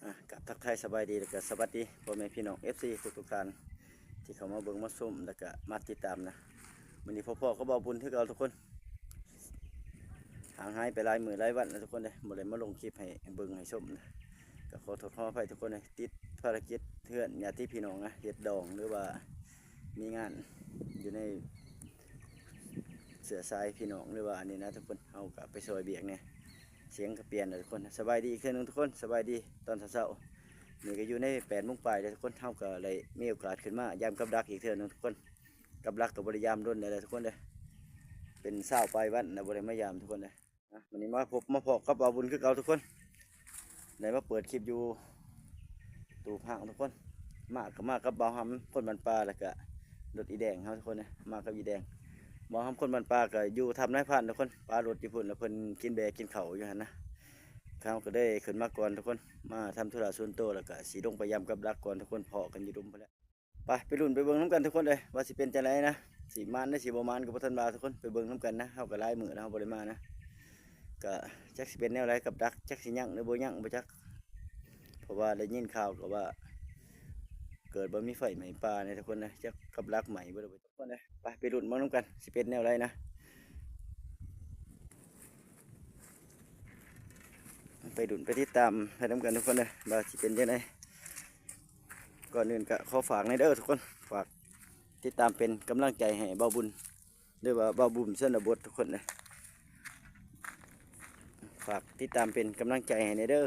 ອ່າ ກາບທັກທາຍສະບາຍດີ ແລ້ວກະສະຫວັດດີພໍ່ແມ່ພີ່ນ້ອງ ເອັຟຊີ ທຸກໆທ່ານ ທີ່ເຂົ້າມາເບິ່ງມາຊົມ ແລ້ວກະມາຕິດຕາມນະ. ມື້ນີ້ພໍ້ໆກັບບ່າວບຸນຄືເກົ່າທຸກຄົນ. ຫ່າງຫາຍໄປຫຼາຍມື້ຫຼາຍວັນແລ້ວທຸກຄົນເດ້ ບໍ່ໄດ້ມາລົງຄລິບໃຫ້ເບິ່ງໃຫ້ຊົມນະ. ກໍຂໍໂທດຂໍອະໄພທຸກຄົນເດ້ ຕິດພາລະກິດເຮືອນຍາດຕິພີ່ນ້ອງນະ ເຮັດດອງ ຫຼືວ່າມີງານຢູ່ໃນເຊື້ອສາຍພີ່ນ້ອງ ຫຼືວ່າອັນນີ້ນະທຸກຄົນ ເຮົາກໍໄປຊ່ອຍວຽກແດ່. ສຽງກໍປ່ຽນແລ້ວທຸກຄົນ. ສະບາຍດີອີກເທື່ອໜຶ່ງທຸກຄົນ ສະບາຍດີຕອນເຊົ້າໆ. ນີ້ກໍຢູ່ໃນແປດໂມງປາຍແລ້ວທຸກຄົນ ເຮົາກໍໄດ້ມີໂອກາດຂຶ້ນມາຢາມກັບດັກອີກເທື່ອໜຶ່ງທຸກຄົນ. ກັບດັກກໍບໍ່ໄດ້ຢາມດົນແລ້ວທຸກຄົນເດີ ເປັນຊາວປາຍວັນແລ້ວບໍ່ໄດ້ມາຢາມທຸກຄົນເດີ. ອ່ະ ມື້ນີ້ມາພົບມາພໍ້ກັບບ່າວບຸນຄືເກົ່າທຸກຄົນ ໄດ້ມາເປີດຄລິບຢູ່ຕູບຮ້າງທຸກຄົນ. ມາກໍມາກັບບ່າວຫຳຄົນບ້ານປ່າ ແລ້ວກໍລົດອີ່ແດງເຮົາທຸກຄົນເດີ ມາກັບອີ່ແດງ. ບ່າວຫຳຄົນບ້ານປ່າກໍຢູ່ຖ້ຳນາຍພານທຸກຄົນ ປາລົດຢູ່ພຸ້ນ ແລ້ວເພິ່ນກິນແບກິນເຂົ້າຢູ່ຫັ້ນນະ. ເຮົາກໍໄດ້ຂຶ້ນມາກ່ອນທຸກຄົນ ມາທຳທຸລະສ່ວນໂຕ ແລ້ວກໍຊິລົງໄປຢາມກັບດັກກ່ອນທຸກຄົນ ພໍ້ກັນຢູ່ລຸ່ມພຸ້ນແຫຼະ. ໄປ ໄປລຸ້ນໄປເບິ່ງນຳກັນທຸກຄົນເອີຍ ວ່າຊິເປັນຈັ່ງໃດນະ ຊິໝານຫຼືຊິບໍ່ໝານກໍບໍ່ທັນວ່າທຸກຄົນ. ໄປເບິ່ງນຳກັນນະ ເຮົາກໍຫຼາຍມື້ແລ້ວເຮົາບໍ່ໄດ້ມານະ. ກໍຈັກຊິເປັນແນວໃດກັບດັກ ຈັກຊິຍັງຫຼືບໍ່ຍັງບໍ່ຈັກ ເພາະວ່າໄດ້ຍິນຂ່າວກໍວ່າເກີດວ່າມີໄຟໄໝ້ປ່ານີ້ທຸກຄົນເອີຍ ຈັກກັບດັກໄໝ້ບໍ່ໄດ້ ທຸກຄົນເອີຍ. ໄປ ໄປລຸ້ນເບິ່ງນຳກັນ ຊິເປັນແນວໃດນະ ໄປລຸ້ນໄປຕິດຕາມໄປນຳກັນທຸກຄົນເອີຍ ວ່າຊິເປັນຈັ່ງໃດ. ກ່ອນອື່ນກໍຂໍຝາກແດ່ເດີທຸກຄົນ ຝາກຕິດຕາມເປັນກຳລັງໃຈໃຫ້ບ່າວບຸນ ຫຼືວ່າບ່າວບຸນຊົນນະບົດທຸກຄົນເອີຍ. ຝາກຕິດຕາມເປັນກຳລັງໃຈໃຫ້ແດ່ເດີ.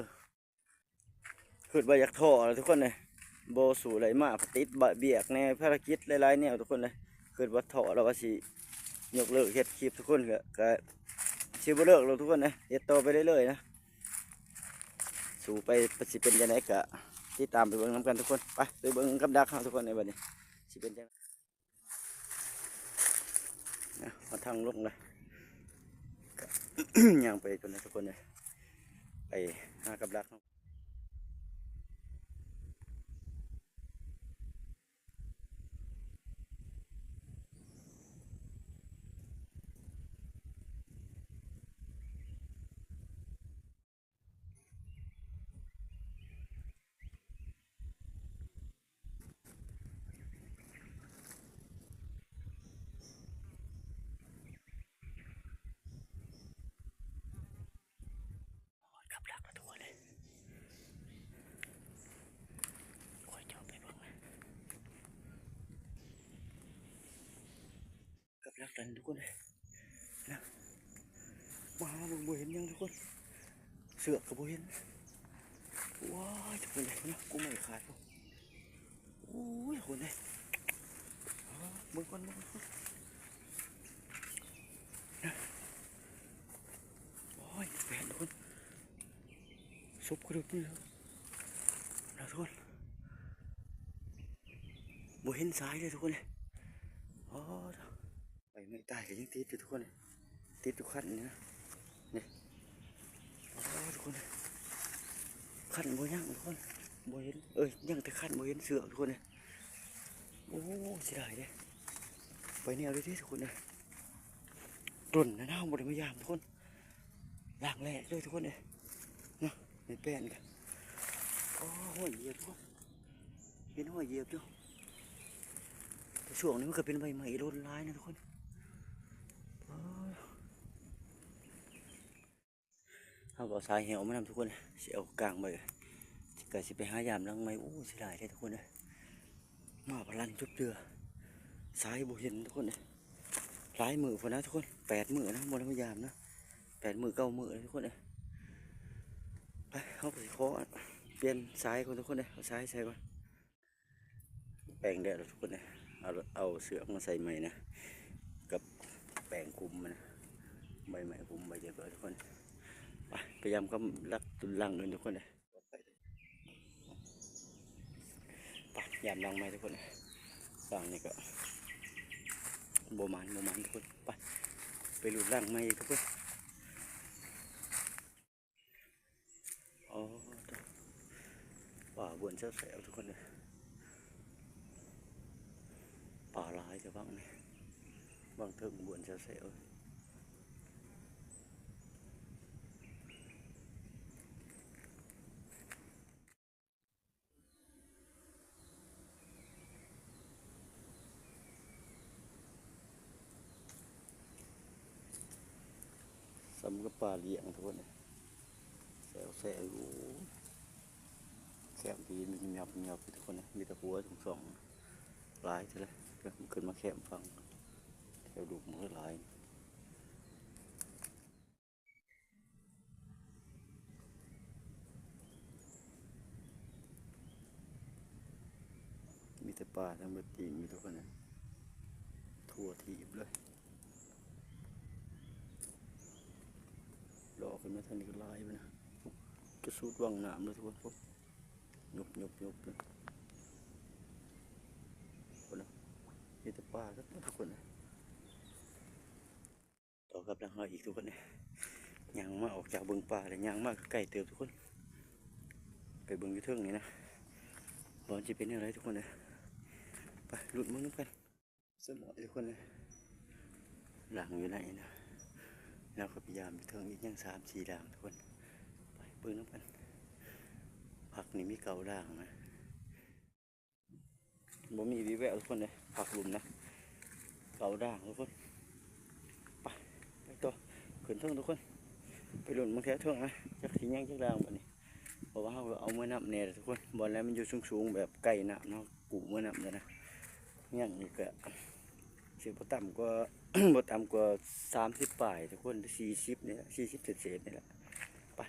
ຄິດວ່າຢາກທໍ້ແລ້ວທຸກຄົນເອີຍ ບໍ່ສູ້ໄດ້ມາ ຕິດວຽກແດ່ ພາລະກິດຫຼາຍໆແນວທຸກຄົນເອີຍ. ຄິດວ່າທໍ້ແລ້ວວ່າຊິຍົກເລີກເຮັດຄລິບທຸກຄົນ ກໍ ກໍຊິບໍ່ເລີກແລ້ວທຸກຄົນເອີຍ ເຮັດຕໍ່ໄປເລື້ອຍໆນະ. ສູ້ໄປຊິເປັນຈັ່ງໃດກໍຕິດຕາມໄປເບິ່ງນຳກັນທຸກຄົນ. ໄປ ໄປເບິ່ງກັບດັກເຮົາທຸກຄົນໃນບັດນີ້ ຊິເປັນຈັ່ງໃດ. ນະ ຮອດທາງລົງແລ້ວ ກໍຍ່າງໄປພຸ້ນນະທຸກຄົນເອີຍ ໄປຫາກັບດັກເຮົາ. ກັບດັກແລ້ວທຸກຄົນເອີຍ ຄ່ອຍຈອດໄປເບິ່ງນະ ກັບດັກແລ້ວທຸກຄົນເອີຍ ນະ ມາຫາເບິ່ງບໍ່ເຫັນຫຍັງທຸກຄົນ ເຊືອກກໍບໍ່ເຫັນ. ວ້າຍ ທຸກຄົນເອີຍ ນະ ກົງໄມ້ຂາດ. ໂອ້ຍ ທຸກຄົນເອີຍ ເບິ່ງກ່ອນ ເບິ່ງກ່ອນ ໂອ້ຍ ແມ່ນທຸກຄົນ ສົບກະດູກນີ້ນະທຸກຄົນ ບໍ່ເຫັນສາຍເລີຍທຸກຄົນເອີຍ. ອໍ ໃບໄມ້ຕາຍກໍຍັງຕິດຢູ່ທຸກຄົນເອີຍ ຕິດຢູ່ຄັນນີ້ນະ ນີ້ ອໍ ທຸກຄົນເອີຍ ຄັນບໍ່ຍັງທຸກຄົນ ບໍ່ເຫັນ ເອີຍ ຍັງແຕ່ຄັນ ບໍ່ເຫັນເຊືອກທຸກຄົນເອີຍ. ໂອ້ ເສຍດາຍເດ້ ໄປແນວໃດເດ້ທຸກຄົນເອີຍ ດົນນະ ເຮົາບໍ່ໄດ້ມາຢາມທຸກຄົນ ຄັ້ງແລກເລີຍທຸກຄົນເອີຍ ເນາະ ໃນແປນກະ ໂອ້ ຮອຍຢຽບທຸກຄົນ ເຫັນຮອຍຢຽບຢູ່ ແຕ່ຊ່ວງນີ້ມັນກໍເປັນໃບໄມ້ຫຼົ່ນຫຼາຍນະທຸກຄົນ. ເອີ ເຮົາກໍເອົາສາຍແຫວມານຳທຸກຄົນ ຊິເອົາກາງໄວ້ ກໍຊິໄປຫາຢາມຫຼັງໃໝ່. ໂອ້ ເສຍດາຍເດ້ທຸກຄົນເອີຍ ມາພະລັນຈຸບເທື່ອ ສາຍບໍ່ເຫັນທຸກຄົນເອີຍ. ຫຼາຍມື້ພຸ້ນນະທຸກຄົນ ແປດມື້ນະ ບໍ່ໄດ້ມາຢາມນະ ແປດມື້ເກົ້າມື້ເລີຍທຸກຄົນເອີຍ. ໄປ ເຮົາກໍຊິຂໍປ່ຽນສາຍກ່ອນທຸກຄົນເອີຍ ເອົາສາຍໃສ່ກ່ອນ. ແປງແດດແລ້ວທຸກຄົນເອີຍ ເອົາ ເອົາເຊືອກມາໃສ່ໃໝ່ນະ ກັບແປງຄຸມມັນນະ ໃບໄມ້ຄຸມໄວ້ຮຽບຮ້ອຍທຸກຄົນ. ໄປ ພະຍາຍາມກຳລັກຕຸນຫຼັງເດີທຸກຄົນເອີຍ. ໄປ ຢາມຫຼັງໃໝ່ທຸກຄົນເອີຍ ຫຼັງນີ້ກໍບໍ່ໝານ ບໍ່ໝານທຸກຄົນ. ໄປ ໄປລຸ້ນຫຼັງໃໝ່ອີກທຸກຄົນ. ອໍ ປາບ້ວນແຊວໆ ທຸກຄົນເອີຍ ປາຫຼາຍແທ້ບັ້ງນີ້ ບັ້ງເທິງບ້ວນແຊວໆ. ປາລ້ຽງທຸກຄົນເອີຍ ແຊວໆ ຢູ່ ແຄມທີ່ມັນຫຍັບໆ ທຸກຄົນເອີຍ ມີແຕ່ຫົວສອງໆ ຫຼາຍເທື່ອລະ ຂຶ້ນມາແຄມຝັ່ງ ແຖວລຸ່ມມັນຫຼາຍ. ມີແຕ່ປາທັງເບິດຕີນຢູ່ ທຸກຄົນເອີຍ ທົ່ວທີບເລີຍ ເລາະຂຶ້ນມາທາງນີ້ກໍຫຼາຍຢູ່ນະ ຈະສຸດວັງນ້ຳເລີຍ ທຸກຄົນ ຍຸບໆໆ ພຸ້ນນະ ມີແຕ່ປາທັງນັ້ນ ທຸກຄົນເອີຍ. ຕໍ່ກັບຫຼັງເຮົາອີກ ທຸກຄົນເອີຍ ຍ່າງມາອອກຈາກເບິ່ງປ່າແລ້ວ ຍ່າງມາກໍໄກເຕີບ ທຸກຄົນ ໄປເບິ່ງຢູ່ເທິງນີ້ນະ ວ່າມັນຊິເປັນແນວໃດ ທຸກຄົນເອີຍ ໄປລຸ້ນເບິ່ງນຳກັນ ສະໝໍຍ ທຸກຄົນເອີຍ ຫຼັງຢູ່ໃນນະ ລາວກໍພະຍາຍາມຢູ່ເທິງອີກ ຍັງສາມສີ່ຫຼັງ ທຸກຄົນ ໄປເບິ່ງນຳກັນ ພັກນີ້ມີເກົ້າຫຼັງນະ. ບໍ່ມີວີ່ແວວ ທຸກຄົນເອີຍ ພັກລຸ່ມນະ ເກົ້າດ່າງ ທຸກຄົນ ໄປ ໄປຕໍ່ ຂຶ້ນເທິງ ທຸກຄົນ ໄປລຸ້ນເບິ່ງແຖວເທິງນະ ຈັກຊິຍັງຈັກດ່າງບັດນີ້ ເພາະວ່າເຮົາກໍເອົາເມືອນຳແດ່ ທຸກຄົນ ບ່ອນໃດມັນຢູ່ສູງໆ ແບບໃກ້ນ້ຳ ເຮົາກູ້ເມືອນຳແດ່ນະ ຍັງອີກກະຊິບໍ່ຕ່ຳກວ່າ ບໍ່ຕ່ຳກວ່າສາມສິບປາຍ ທຸກຄົນ ສີ່ສິບນີ້ແຫຼະ ສີ່ສິບເສດໆ ນີ້ແຫຼະ ໄປ.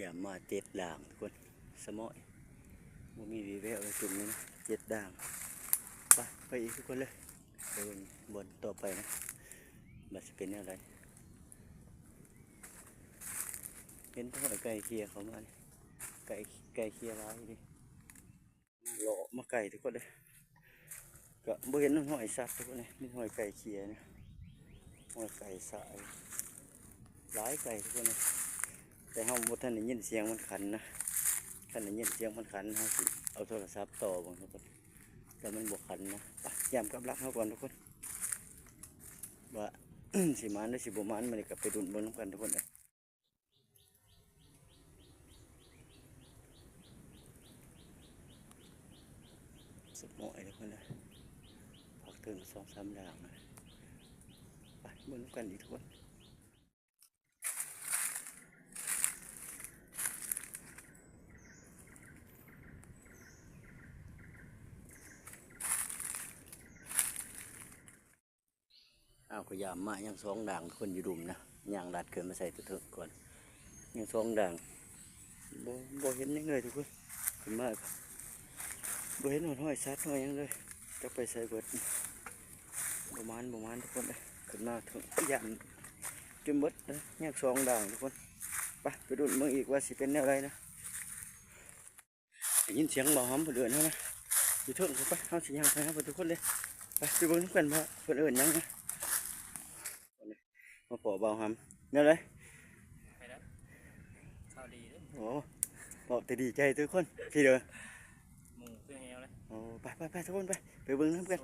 ຢາມມາເຈັດດ່າງ ທຸກຄົນ ສະໝໍຍ ບໍ່ມີວີ່ແວວເລີຍຈຸ່ມນີ້ນະ ເຈັດດ່າງ ໄປ ໄປອີກ ທຸກຄົນເລີຍ ໄປເບິ່ງບ່ອນຕໍ່ໄປນະ ວ່າຊິເປັນແນວໃດ ເຫັນແຕ່ຫອຍໄກ່ເຂ່ຍເຂົ້າມານີ້ ໄກ່ ໄກ່ເຂ່ຍຫຼາຍເດ້ ເລາະມາໄກ ທຸກຄົນເອີຍ ກໍບໍ່ເຫັນຮອຍສັດ ທຸກຄົນເອີຍ ມີຮອຍໄກ່ເຂ່ຍນະ ຮອຍໄກ່ສາຍ ຫຼາຍໄກ່ ທຸກຄົນເອີຍ ແຕ່ເຮົາບໍ່ທັນໄດ້ຍິນສຽງມັນຂັນນະ ຄັນໄດ້ຍິນສຽງມັນຂັນ ເຮົາຊິເອົາໂທລະສັບຕໍ່ເບິ່ງ ທຸກຄົນ ແຕ່ມັນບໍ່ຂັນນະ ໄປ ຢ້າມກັບຫຼັກເຮົາກ່ອນ ທຸກຄົນ ວ່າ ຊິໝານຫຼືຊິບໍ່ໝານ ມື້ນີ້ກໍໄປລຸ້ນເບິ່ງນຳກັນ ທຸກຄົນເອີຍ. ສະໝໍຍ ທຸກຄົນເອີຍ ພັກເຖິງສອງສາມດ່າງນະ ໄປເບິ່ງນຳກັນອີກ ທຸກຄົນ ອ້າວ ກໍຢາມມາຍັງສອງດ່າງ ຄົນຢູ່ລຸ່ມນະ ຍ່າງລັດຂຶ້ນມາໃສ່ຕົວເທິງກ່ອນ ຍັງສອງດ່າງ ບໍ່ ບໍ່ເຫັນຫຍັງເລີຍ ທຸກຄົນ ຂຶ້ນມາກໍບໍ່ເຫັນຮອດຮອຍສັດຮອຍຫຍັງເລີຍ ຈັກໄປໃສເບິດ ບໍ່ໝານ ບໍ່ໝານ ທຸກຄົນເອີຍ ຂຶ້ນມາເຖິງຢ້ານຈົນເບິດເດີ ຍັງສອງດ່າງ ທຸກຄົນ ໄປ ໄປລຸ້ນເບິ່ງອີກວ່າຊິເປັນແນວໃດນະ. ໄດ້ຍິນສຽງບ່າວຫຳເພິ່ນເອີ້ນເຮົານະ ຢູ່ເທິງພຸ້ນ ໄປ ເຮົາຊິຍ່າງໄປຫາເພິ່ນທຸກຄົນເດ້ ໄປ ໄປເບິ່ງນຳກັນວ່າເພິ່ນເອີ້ນຫຍັງນະ ມາພໍ້ບ່າວຫຳ ແນວໃດ ໄປແລ້ວ ຂ່າວດີເດ້ ໂອ້ ເວົ້າແຕ່ດີໃຈທຸກຄົນ ທີ່ເດີ ໝູ່ຄືແຮວເລີຍ ໂອ້ ໄປ ໄປ ໄປ ທຸກຄົນ ໄປ ໄປເບິ່ງນຳກັນ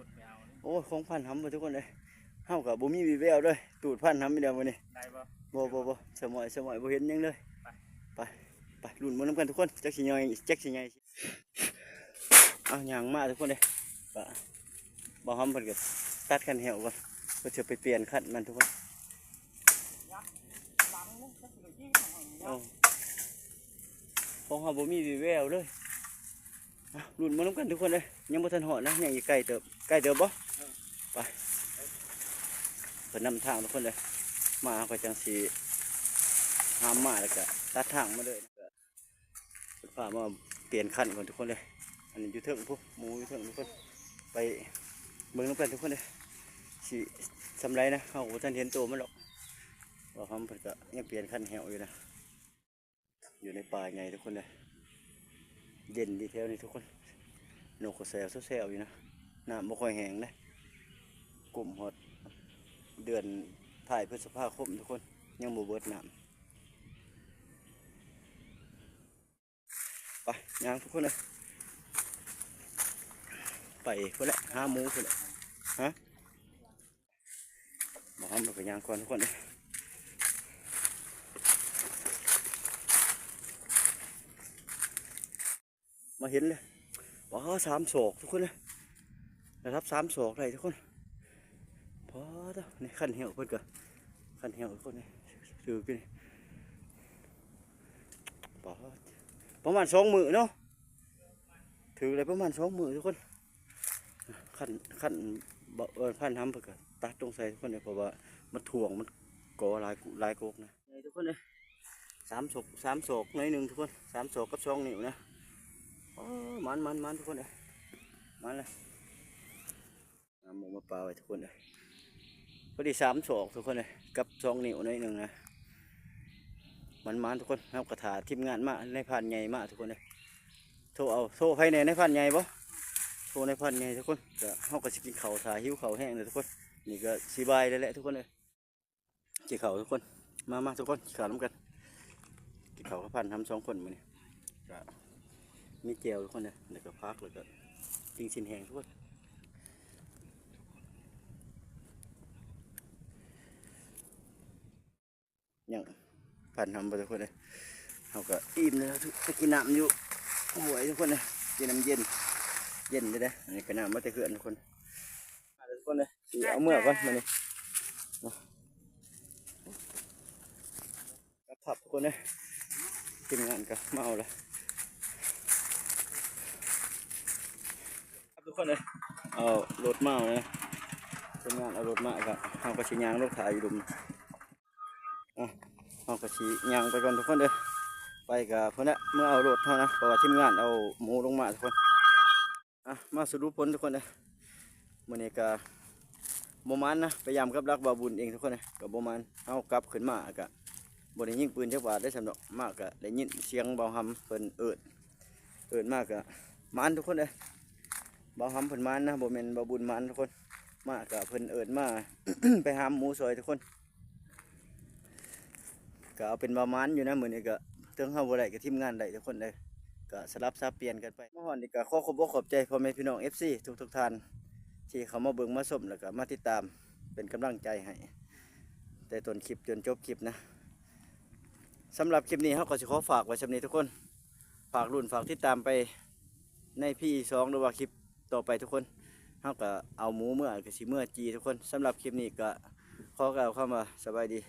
ໂອ້ ຂອງພັນຫຳເພິ່ນທຸກຄົນເອີຍ ເຮົາກໍບໍ່ມີວີ່ແວວເລີຍ ຕູດພັນຫຳອີກແລ້ວມື້ນີ້ ໄດ້ບໍ່ ບໍ່ ບໍ່ ບໍ່ ສະໝອຍ ສະໝອຍ ບໍ່ເຫັນຫຍັງເລີຍ ໄປ ໄປ ໄປ ລຸ້ນເບິ່ງນຳກັນທຸກຄົນ ຈັກຊິຍ່ອຍ ຈັກຊິໃຫຍ່ ເອົາ ຍ່າງມາທຸກຄົນເດ້ ກໍບ່າວຫຳເພິ່ນກໍຕັດຄັນແຫ້ວກ່ອນ ເພິ່ນຊິໄປປ່ຽນຄັນມັນທຸກຄົນ ໂອ້ ຂອງເຮົາບໍ່ມີວີ່ແວວເລີຍ ອ່ະ ລຸ້ນມານຳກັນທຸກຄົນເອີຍ ຍັງບໍ່ທັນຮອດນະ ຍັງອີກໄກເຕີບ ໄກເຕີບບໍ່ ເອີ ໄປ ເພິ່ນນຳທາງທຸກຄົນເອີຍ ມາເຮົາກໍຈັ່ງຊິຫາມມາ ແລ້ວກໍຕັດທາງມາເລີຍ ເພິ່ນພາມາປ່ຽນຄັນກ່ອນທຸກຄົນເອີຍ ອັນນີ້ຢູ່ເທິງພຸ້ນ ໝູຢູ່ເທິງທຸກຄົນ ໄປເບິ່ງນຳກັນທຸກຄົນເອີຍ ຊິສ່ຳໃດນະ ເຮົາກໍບໍ່ທັນເຫັນໂຕມັນດອກ. ບ່າວຫຳເພິ່ນກະຍັງປ່ຽນຄັນແຫ້ວຢູ່ນະ ຢູ່ໃນປ່າໃຫຍ່ທຸກຄົນເດີ. ເຢັນດີແຖວນີ້ທຸກຄົນ ນົກກະແຊວແຊວຢູ່ນະ. ນ້ຳບໍ່ຄ່ອຍແຫ້ງເດ້ ກຸ້ມຮອດເດືອນທ້າຍພຶດສະພາຄົມທຸກຄົນ ຍັງບໍ່ເບິດນ້ຳ. ໄປ ຍ່າງທຸກຄົນເອີຍ ໄປພຸ້ນແຫຼະ ຫາໝູພຸ້ນແຫຼະ. ຮະ ບໍ່ທຳ ເຮົາໄປຍ່າງກ່ອນທຸກຄົນເອີຍ. ມາເຫັນເລີຍ ວ້າ ສາມສອກທຸກຄົນເອີຍ ລະດັບສາມສອກໄດ້ທຸກຄົນ. ປ້າດ ນີ້ຄັນແຫ້ວເພິ່ນກະ ຄັນແຫ້ວທຸກຄົນເອີຍ ຖືກຢູ່ນີ້ ປ້າດ ປະມານສອງມື້ເນາະ ຖືກໄດ້ປະມານສອງມື້ທຸກຄົນ. ຄັນ ຄັນ ເອີ ພັນຫຳເພິ່ນກະຕັດລົງໃສ່ທຸກຄົນເດີ ເພາະວ່າມັນຖ້ວງ ມັນກໍຫຼາຍ ຫຼາຍກົກນະ ນີ້ທຸກຄົນເອີຍ. ສາມສອກ ສາມສອກໜ້ອຍໜຶ່ງທຸກຄົນ ສາມສອກກັບສອງນິ້ວນະ. ໂອ້ ໝານ ໝານ ໝານທຸກຄົນເອີຍ ໝານລະ ຫາໝູມາປາໄວ້ທຸກຄົນເອີຍ. ພໍດີສາມສອກທຸກຄົນເອີຍ ກັບສອງນິ້ວໜ້ອຍໜຶ່ງນະ ໝານໆທຸກຄົນ. ເຮົາກະຖ້າທີມງານມາ ນາຍພານໃຫຍ່ມາທຸກຄົນເອີຍ. ໂທເອົາ ໂທໃຜແດ່ ນາຍພານໃຫຍ່ບໍ່? ໂທນາຍພານໃຫຍ່ທຸກຄົນ. ກະເຮົາກະຊິກິນເຂົ້າ ຖ້າຫິວເຂົ້າແຮງເດີທຸກຄົນ. ນີ້ກະຊິບ່າຍແລ້ວແຫຼະທຸກຄົນເອີຍ. ກິນເຂົ້າທຸກຄົນ ມາ ມາທຸກຄົນ ກິນເຂົ້ານຳກັນ. ກິນເຂົ້າກັບພັນຫຳສອງຄົນມື້ນີ້ ກະມີແຈ່ວທຸກຄົນເດີ ແລ້ວກະຜັກ ແລ້ວກະປີ້ງຊີ້ນແຫ້ງທຸກຄົນ. ຍັງພັນຫຳບໍ່ທຸກຄົນເອີຍ. ເຮົາກະອີ່ມແລ້ວ ໄປກິນນ້ຳຢູ່ຫ້ວຍທຸກຄົນເອີຍ ກິນນ້ຳເຢັນ ເຢັນເດ້. ອັນນີ້ກະນ້ຳມາແຕ່ເຮືອນທຸກຄົນ. ມາເດີທຸກຄົນເດີ ຊິເອົາເມືອກ່ອນມື້ນີ້ ກັບທັບທຸກຄົນເດີ. ທີມງານກະມາເອົາລະ ຄັບທຸກຄົນເດີ ເອົາລົດມາເອົາເດີ. ທີມງານເອົາລົດມາກະ ເຮົາກະຊິຍ່າງລົງຖ້າຢູ່ດຸມ. ອ່ະ ເຮົາກະຊິຍ່າງໄປກ່ອນທຸກຄົນເດີ. ໄປກະພຸ້ນແຫຼະ ເມືອເອົາລົດເຮົານະ ເພາະວ່າທີມງານເອົາໝູລົງມາທຸກຄົນ. ອ່ະ ມາສະຫຼຸບຜົນທຸກຄົນເດີ. ມື້ນີ້ກະບໍ່ໝານນະ ໄປຢາມກັບດັກບ່າວບຸນເອງທຸກຄົນເດີ ກະບໍ່ໝານ. ເຮົາກັບຂຶ້ນມາກະບໍ່ໄດ້ຍິງປືນຈັກບາດເດ້ຊ້ຳດອກ. ມາກະໄດ້ຍິນສຽງບ່າວຫຳເພິ່ນເອີ້ນ ເອີ້ນມາກະໝານທຸກຄົນເດີ. ບ່າວຫຳເພິ່ນໝານນະ ບໍ່ແມ່ນບ່າວບຸນໝານທຸກຄົນ. ມາກະເພິ່ນເອີ້ນມາ ໄປຫາໝູຊ່ອຍທຸກຄົນ. ກະເອົາເປັນວ່າໝານຢູ່ນະ ມື້ນີ້ກະເຖິງເຮົາບໍ່ໄດ້ກະທີມງານໄດ້ທຸກຄົນເດີ. ກະສະຫຼັບສັບປ່ຽນກັນໄປ. ມາຮອດນີ້ກະຂໍຂອບອົກຂອບໃຈພໍ່ແມ່ພີ່ນ້ອງເອັຟຊີທຸກໆທ່ານ ທີ່ເຂົ້າມາເບິ່ງມາຊົມ ແລ້ວກະມາຕິດຕາມເປັນກຳລັງໃຈໃຫ້ ແຕ່ຕົ້ນຄລິບຈົນຈົບຄລິບນະ. ສຳລັບຄລິບນີ້ເຮົາກະຊິຂໍຝາກໄວ້ສ່ຳນີ້ທຸກຄົນ. ຝາກລຸ້ນຝາກຕິດຕາມໄປໃນ ພີ ສອງ ຫຼືວ່າຄລິບຕໍ່ໄປທຸກຄົນ. ເຮົາກະເອົາໝູເມືອ ກະຊິເມືອຈີ່ທຸກຄົນ. ສຳລັບຄລິບນີ້ກະຂໍກ່າວຄຳວ່າສະບາຍດີ.